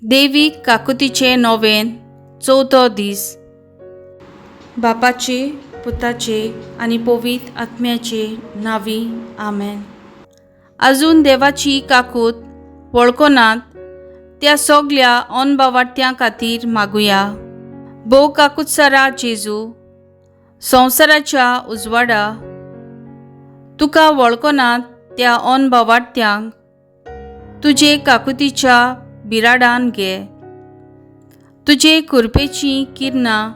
देवीक काकुतीचें नोवेन चवथो दीस. बापाचे, पुताचे आनी पवित्र आत्म्याचे नांवी, आमेन. अजून देवाची काकूत वळखनात त्या सगल्या अनबावाट्यां खातीर मागुया. भोव काकुत्सरा जेजू, संवसाराच्या उजवाडा, तुका वळखनात त्या अनबावाट्यांक तुजे काकुतीच्या बिराडान घे. तुजे कृपेचीं किरणां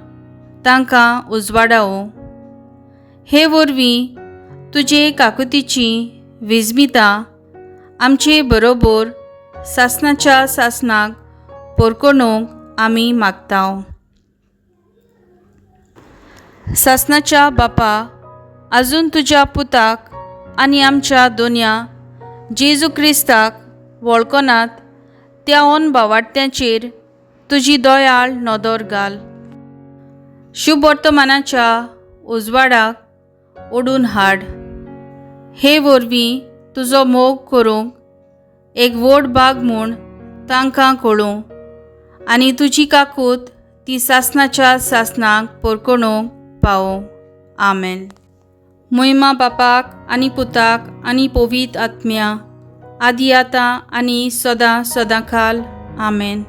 तांकां उजवाडावो. हे वरवीं तुजे काकुतीचीं विजमितां आमचे बरोबर सासणाच्या सासणाक पोरकोणूंक आमी मागता. सासणाच्या बापा, अजून तुज्या पुताक आनी आमच्या दोनया जेजू क्रिस्ताक वळखनात त्या ओन बावाट्यांचेर तुजी दयाळ नदर घाल. शुभवर्तमानाच्या उजवाडाक ओडून हाड. हे वरवीं तुजो मोग करूंक एक व्हड भाग म्हूण तांकां कळूं आनी तुजी काकूत ती सासणाच्या सासणाक पोरकोणूंक पावो. आमेन. मोहिमा बापाक आनी पुताक आनी पवित्र आत्म्या, आदी आतां आनी सदां सदां खाल. आमेन.